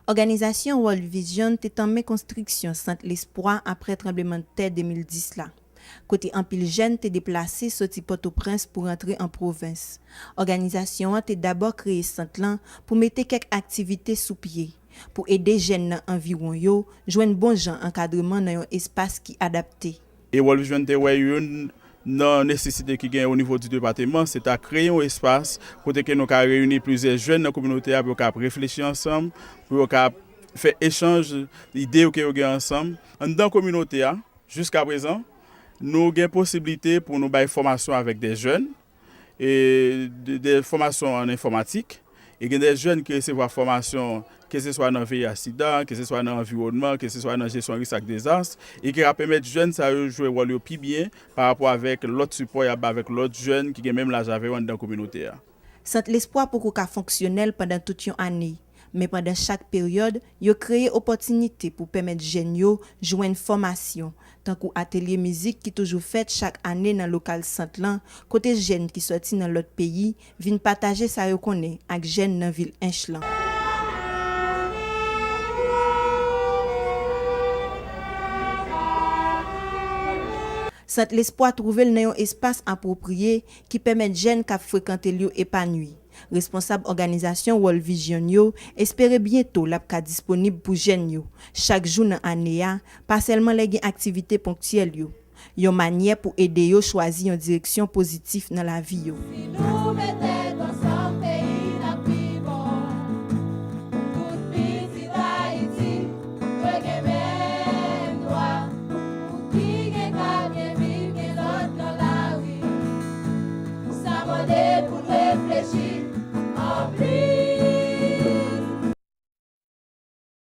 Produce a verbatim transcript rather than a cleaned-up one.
Òganizasyon World Vision te tanmen konstriksyon Sant Lespwa apre tranblemanntè de mil dis la, kote anpil jèn te deplase soti Pòtoprens pou rantre an pwovens. Òganizasyon an te dabò kreye sant lan pou mete kèk aktivite sou pye, pou ede jèn nan anviwon yo jwenn bon jan ankadreman nan yon espas ki adapte. E World Vision te wè youn nan nesesite ki genyen o nivo di depateman, se ta kreye yon espas kote ke nou ka reyini plizyè jèn nan kominote a pou yo ka reflechi ansanm, pou yo ka fè echanj ide yo ke yo gen ansanm. Anndan kominote a, jiska prezan, nou gen posiblite pou nou bay fòmasyon avèk de jèn, e de, de fòmasyon an enfòmatik, e gen de jèn ki resevwa fòmasyon, keseswa nan V I H sida, keseswa nan anviwònman, keseswa nan jesyon risk ak dezas, e ki ka pèmèt jèn sa yo jwe wòl yo pi byen pa rapò avèk lòt sipò y ap ba avèk lòt jèn ki gen menm laj avè yo anndan kominote a. Sant Lespwa poko ka fonksyonèl pandan tout yon ane, men pandan chak peryòd, yo kreye opòtinite pou pèmèt jèn yo jwenn fòmasyon, tankou atelye mizik ki toujou fèt chak ane nan lokal sant lan, kote jèn ki sòti nan lòt peyi vin pataje sa yo konnen ak jèn nan vil Ench lan. Sant Lespwa twouve l nan yon espas apwopriye ki pèmèt jèn k ap frekante l yo epanwi. Responsab òganizasyon World Vision yo espere byento l ap ka disponib pou jèn yo, chak jou nan ane a, pa sèlman lè gen aktivite ponktyèl yo, yon manyè pou ede yo chwazi yon direksyon pozitif nan lavi yo.